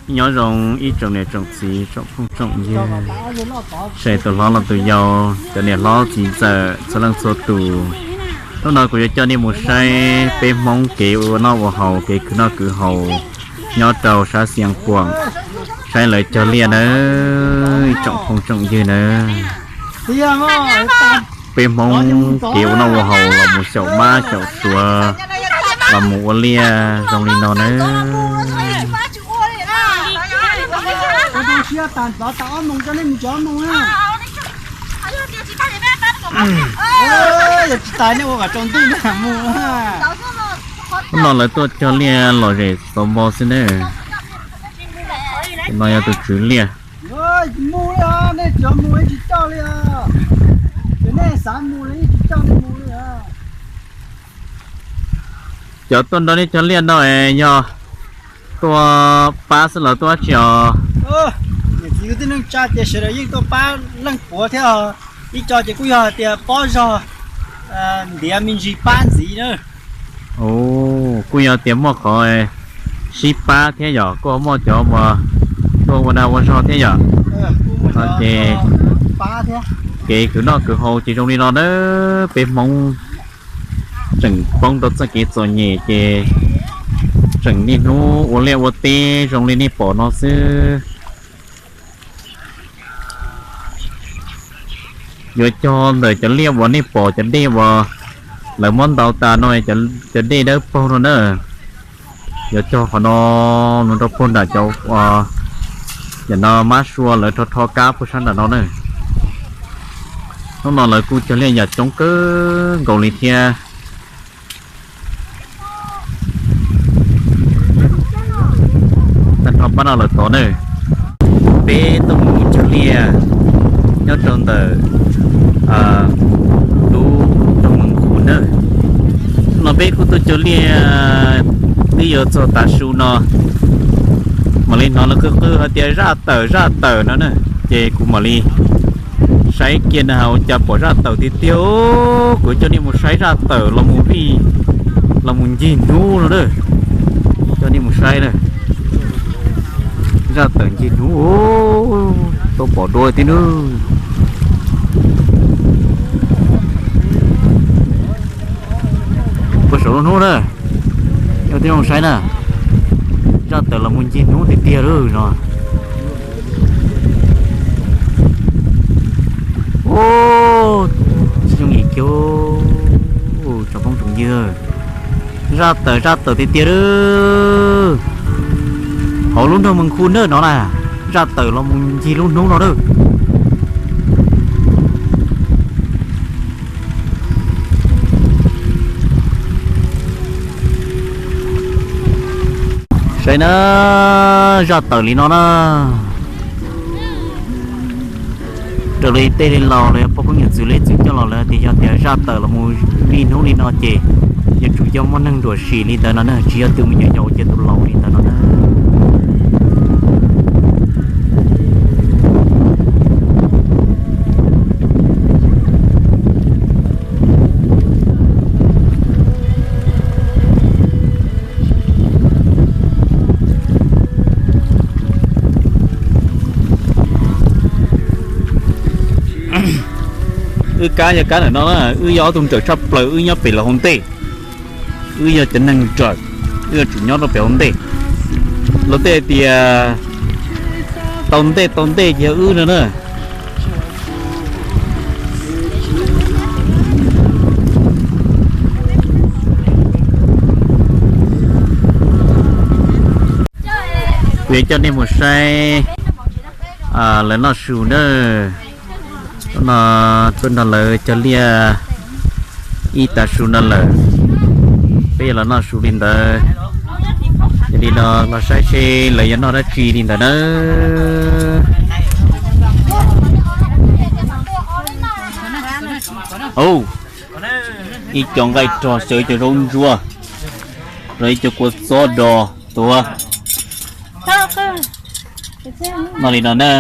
Nyob zoo ib tsoom niam tsoom txiv tsoom phooj tsoom ywg, txhua tus hlob los tus yau, cov niam hlob txiv ntxawm txhua leej txhua tus. Hnub no kuv yuav coj nej mus saib peb Hmoob kev ua noj ua haus, kev khwv noj khwv haus nyob rau sab Xiav Khuam, saib lawv cog liaj nawb, ib tsoom phooj tsoom ywg nawb. Peb Hmoob kev ua noj ua haus los mus xyaum mab xyaum suav, los mus ua liaj zoo li no nawb. Hnub no lawv tuaj cog liaj lom zem xov npo xwb nawb. Tus no yog tus tswv liaj. Cov tuaj nrog nej cog liaj no es yog tuaj pab xwb los tuaj dab tsi os? Niam txiv kwv tij neej tsa tias sawv daws yeej tuaj pab leej puav thiab os. Ib co ces kuj yog tias pob zog ntiav me ntsis pab ntxiv na. Kuj yog tias muaj qhov sib pab thiab yom, kuj ho muaj cov uas tuaj ua dag ua zog thiab yom. No ces kev khwv noj khwv haus ces zoo li no na, peb Hmoob tseem poob rau txoj kev txom nyem ces tseem niaj hnub ua liaj ua teb zoo li nej pom no xwb. Yuav cog ntawm cov liaj uas nej pom cov dej uas lawv muab ntaus tas no, cov dej dawb paug no na. Yuav cog qhov no mus rau puag nram cov, cov no mab sua lawv rho rho kab puag sab nram no na. Hnub no lawv kuj cog liaj yam coob kawg nkaus li thiab. Tag nrho pab no lawm tod na, peb tuaj mus cog liaj nyob rau ntawm lub nroog Mees Khu na. No peb kuj tuaj cog liaj twb yuav txog tav su no, mam li hnov lawv qw qw hais tias zaj tawm zaj tawm no na, ces kuv mam li saib kiag na ua cas pom zaj tawm tiag tiag. Kuv coj nej mus saib zaj tawm los mus vij, los mus ncig hnub no na. Coj nej mus saib na, zaj tawm ncig hnub, tau pom dua tib nub. Puag saum lub hnub na, coj nej mus saib na, zaj tawm los mus ncig hnub tiag tiag lawm no. Tsis yooj yim kiag, tsoom phooj tsoom ywg, zaj tawm zaj tawm tiag tiag lawm. Hauv lub nroog Mees Khu na no na, zaj tawm los mus ncig lub hnub no lawm. Saib na, zaj tawm li no na. Raws li tej li laus los yog pog koob yawm txwv lej txwv coj los lawm tias yog tias zaj tawm los mus vij hnub li no ces yuav tsum yog muaj neeg ruam sim li ntawd no na, tsis yog tus me nyuam yaus cia tus laus li ntawd no na. Wb kab yog kab ntawm no na, wb yog ob tug nrawm tshaj plaws, wb nyob pem los hauv ntej. Wb yog cov neeg nrawm, wb yuav tsum nyob rau pem hauv ntej. Luag tej hais tias tau ntej tau ntej ces yog wb no na. Kuv yuav coj nej mus saib lawv noj su na. Hnub no tuaj nrog lawv cog liaj ib tav su no lawm, peb yuav los noj su li ntawd. Yog li no los saib seb lawv yuav noj dab tsi li ntawd na. Ub, ib co nqaij rog xyaw ib co zaub ntsuab, rau ib co kua txob do tuav. Noj li no na,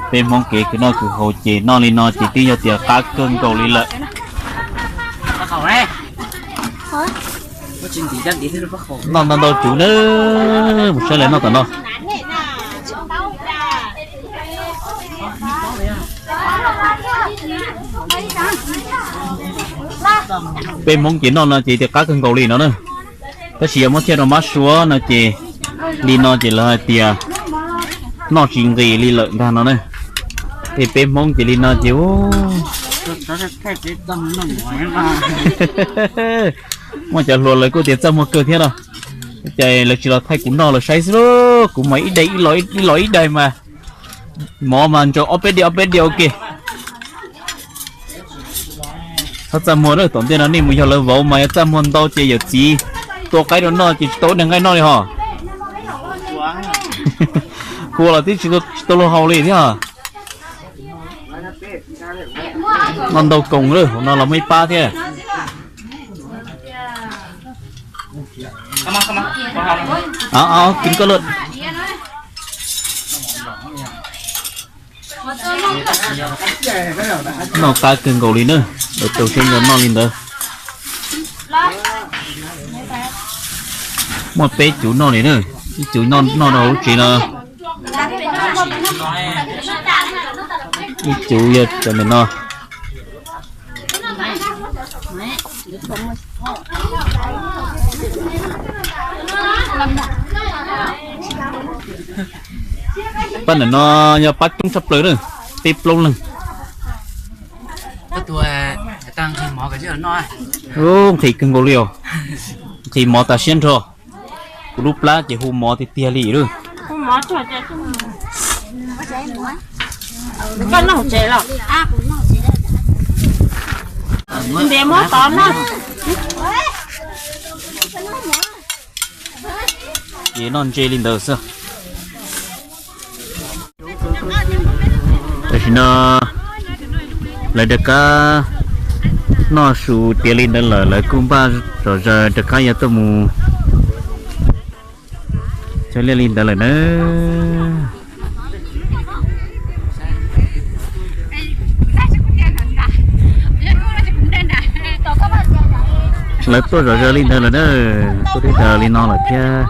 peb Hmoob kev khwv noj khwv haus ces noj li no ces twb yog tias qab kawg nkaus li lawm. Noj ntau ntau cuv na, mus saib lawv noj tom no. Peb Hmoob ces noj no ces tias qab kawg nkaus li no na. Tab sis yog muab thiaj rau mab suav no ces li no ces lawv hais tias noj tsis nqis li lawm ntag no na. Es peb Hmoob ces li no ces muaj cov hluas lawv kuj tias txaj muag kawg thiab no. Ces lawv tsis los thaij kuv noj lawv saib xwb lauj, kuv mas ib daim ib los ib daim mas mov mas ntsaws ob peb diav ob peb diav ua ke. Txhob txaj muag lawm, tom ntej no nej mus yog lawv vauv mas yog txaj muag ntau ces yawm txiv tua qaib rau noj ces tsis tau ib daig nqaij noj li hos. Kuv los twb tsis tau luag haus li thiab. Noj ntau koos lawm, hauv no los muaj ib pab thiab. Koj lawm. Noj qab kawg nkaus li na, lawv tau siab nco noj li ntawd. Muaj peb cuv noj li na, ib cuv noj rau hauv lub tsev no, ib cuv yog cov ntawm no. Pab ntawm no yog pab coob tshaj plaws na, peb plaub leeg. Nqhis kawg nkaus li os, nqhis mov tas siab nrho. Kuv lub plab ces hu mov tiag tiag li lawm. Ces noj ntse li ntawd xwb. Tam sim no lawv rov qab noj su tiav li ntawd lawm, lawv kuj npaj zom zaws rov qab yuav tuaj mus chaw liaj li ntawd lawm na. Lawv tuaj zom zaws li ntawd lawm na, tuaj twb dag li no lawm thiab,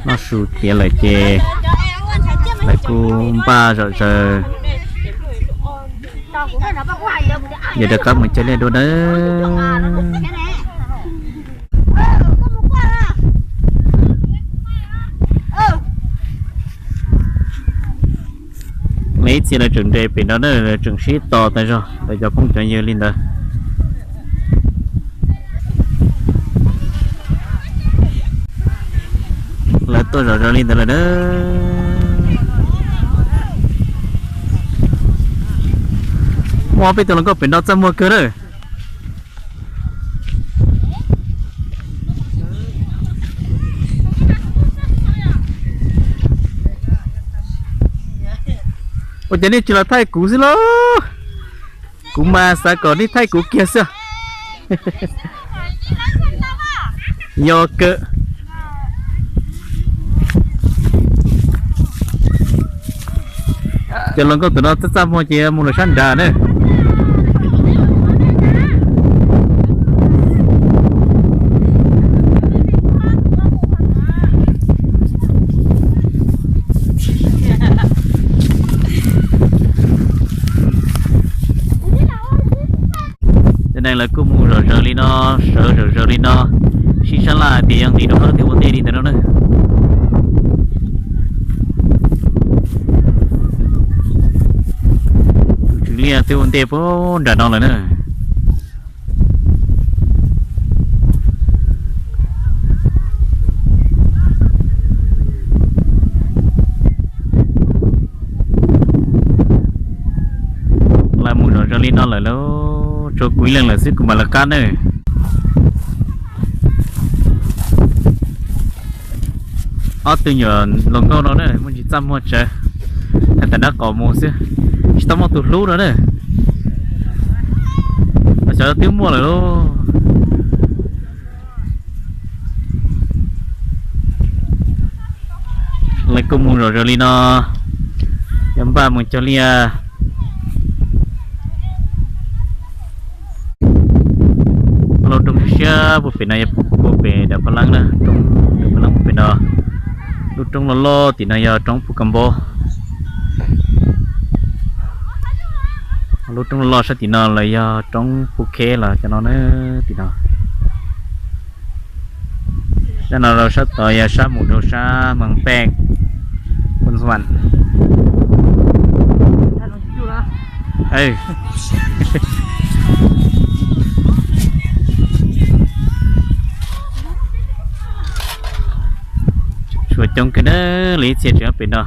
noj su tiav lawm ces lawv kuj npaj zom zaws yuav rov qab mus chaw liaj dua nawb. Lawv ib txhia lawv tseem nres pem no na, lawv tseem sib tos tas zog lawv cov phooj cov ywg li ntawd. Lawv tuaj zom zaws li ntawd lawm na. Muaj peb tug hluas nkauj pem no txaj muag kawg na. Ua cas nej tsis los thaij kuv xwb lauj? Kuv mas xav kom nej thaij kuv kiag xwb. Yog kawg. Cov hluas nkauj tus no txaj txaj muag ces mus lawm sab nrad na. Cov neeg lawv kuj mus zom zaws li no, sawv zom zaws li no, sib sab laj hais tias yog nqis rau qab twg ua ntej li ntawd no na. Tus tswv liaj twb ua ntej puag nram no lawm na. Lawv mus zom zaws li no lawm lauj, tshuav kuv ib leeg lawm xwb kuv mam lawv qab na. Ob tug nyuam hluas nkauj no na muaj ntsis txaj muag tsawv, hais tawm nraub qaum mus xwb, tsis tau muaj tus hlub no na. Xyov twb muaj lawm lauj. Lawv kuj mus zom zaws li no, yuav npaj mus cog liaj. Lub roob siab siab puag pem no yog puag pem dav pha leeb na, roob dav pha leeb puag pem no. Lub roob loj loj tim no yog roob Phu Ka Npab. Lub roob loj sab tim no los yog roob Phu Kheb los cov no na, tim no. Sab no rau sab tod yog sab mus rau sab Moos Pej, Phoos Vam. Tshuav coob kawg na, li ib txhia tseem pem no.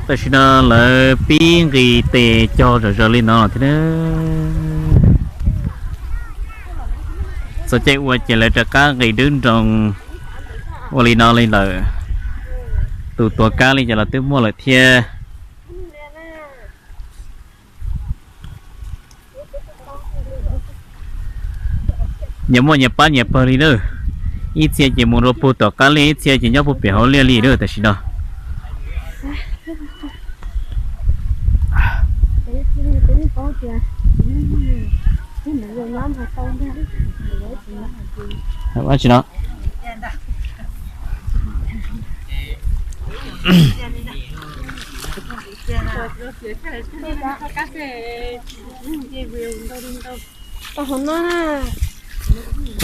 Tam sim no lawv pib nqis tes cog zom zaws li no thiab. Txog caij ua ces lawv rov qab nqis dub nroo ua li no li lawm. Tus tuav kab li ces los twb muaj lawm thiab. Nyias muaj nyias pab nyias pawg li na. Ib txhia ces mus rau puag tom qab liaj, ib txhia ces nyob puag pem hauv liaj li na tam sim no. Tab sis no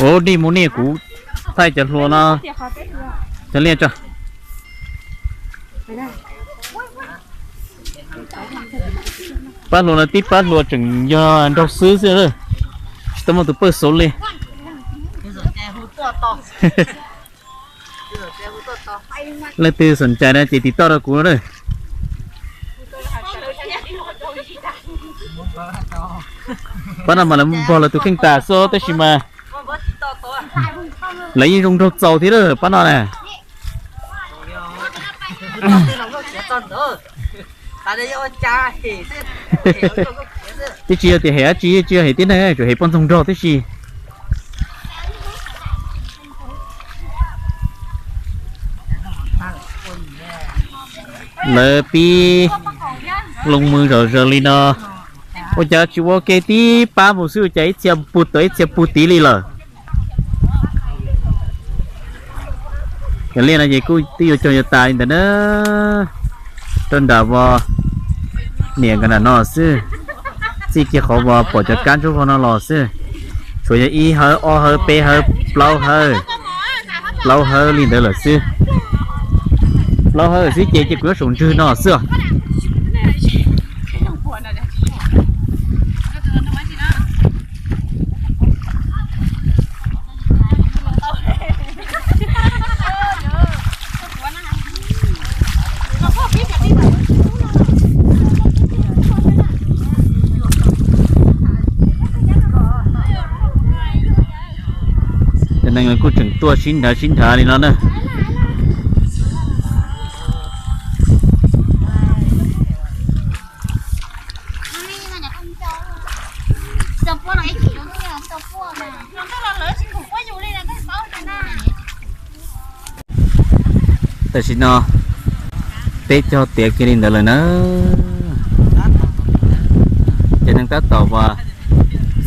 Ua dej mus nej, kuv thaij cov hlua no, cov liaj tso. Pab hlua no tib pab hlua tseem yog nraug xwb xwb, tsis tau muaj tus pawj xauv li. Leej twg xom ncais no ces tiv toj rau kuv na. Pab no mas lawv npog lawv tus kheej tas xwb tab sis mas lawv yeej zoo nraug txaus thiab lawm pab no na. Twb tsis yog tias hem dab tsi, tsis yog hem tib neeg, tsuas hem poj ntxoog nraug tib si. Lawv pib loo mws zom zaws li no, ua cas tsis ua ke tib pab mus xwb, ua cas ib txhia puag tod ib txhia puag tid li lawm. Cov liaj no ces kuj twb yuav cog yuav tas li ntawd na. Rau nram vos niam nkawd nram no xwb, txij kiag qhov vos pom cov kab ntsuab vog no los xwb. Tsuas yog ib hawv, ob hawv, peb hawv, plaub hawv, plaub hawv li ntawd lawm xwb. Plaub hawv xwb ces ces kuv yuav saum ntswg no xwb os. Cov neeg kuj tseem tuaj sib nrhav sib nrhav li no na. Tam sim no peb cog tiav kiag li ntawd lawm na. Ces neeg tab tom uas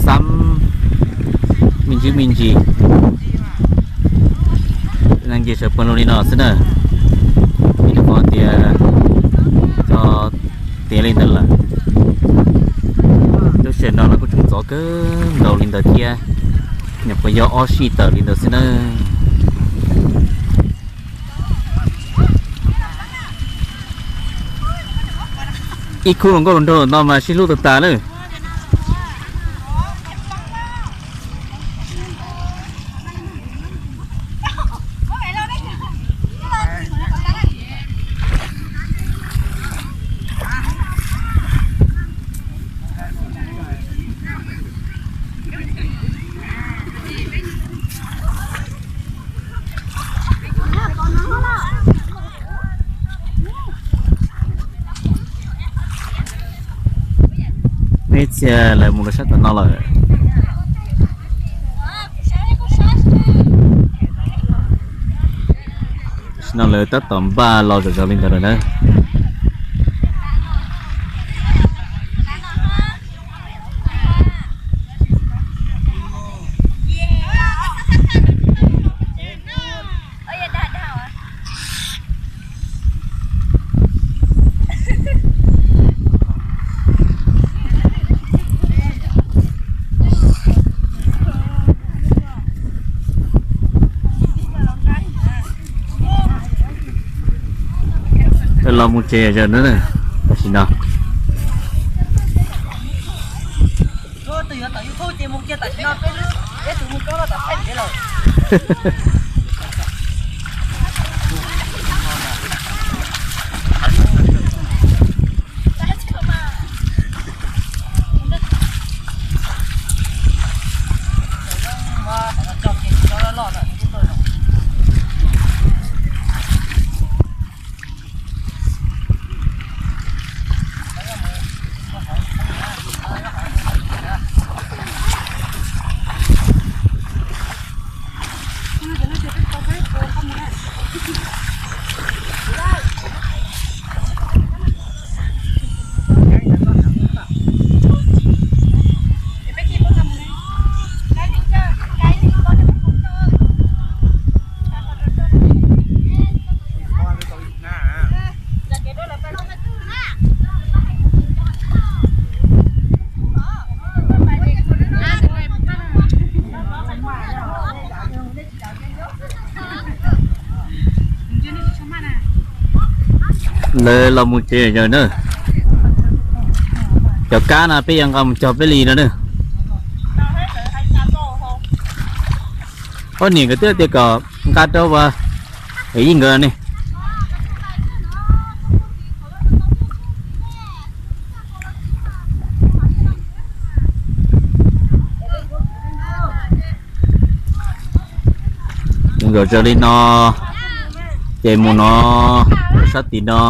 xab me ntsis me ntsis, neeg ces sawv pawg lug li no xwb na. Vim rau qhov tias cog tiav li ntawd lawm. Lub sij hawm no los kuj tseem ntxov kawg nkaus li ntawd thiab, nyuam qhuav yog ob sij tawm li ntawd xwb na. Ib khub hluas nkauj hluas nraug no mas sib hlub tas tas lawm. Ib txhia lawv mus rau sab tom no lawm. Tam sim no lawv tab tom npaj los zom zaws li ntawd lawm na. Los mus tsev yom na, tam sim no. Lawv los mus tsev yom na. Cov kab no peb yuav nqa mus cog peb li no na. Ob niam nkawd twb tias kom nqa rau ua yeej nkawd ne. Zoo li no, ces mus no, sab tim no.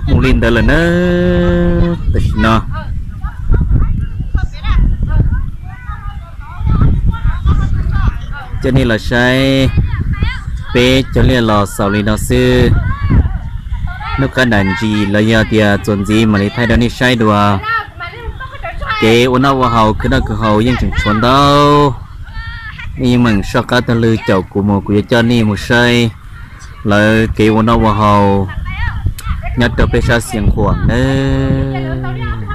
Mus li ntawd lawm na, tam sim no. Coj nej los saib peb cog liaj los xaus li no xwb. Hnub qab nram ntsis los yog tias txuas ntxiv mam li thaij rau nej saib dua. Kev ua noj ua haus khwv noj khwv haus yeej tseem tshuav ntau. Nej yeej meem soj qab taug lw caum kuv mus, kuv yuav coj nej mus saib lawv kev ua noj ua haus nyob rau peb sab Xeev Khuam nawb.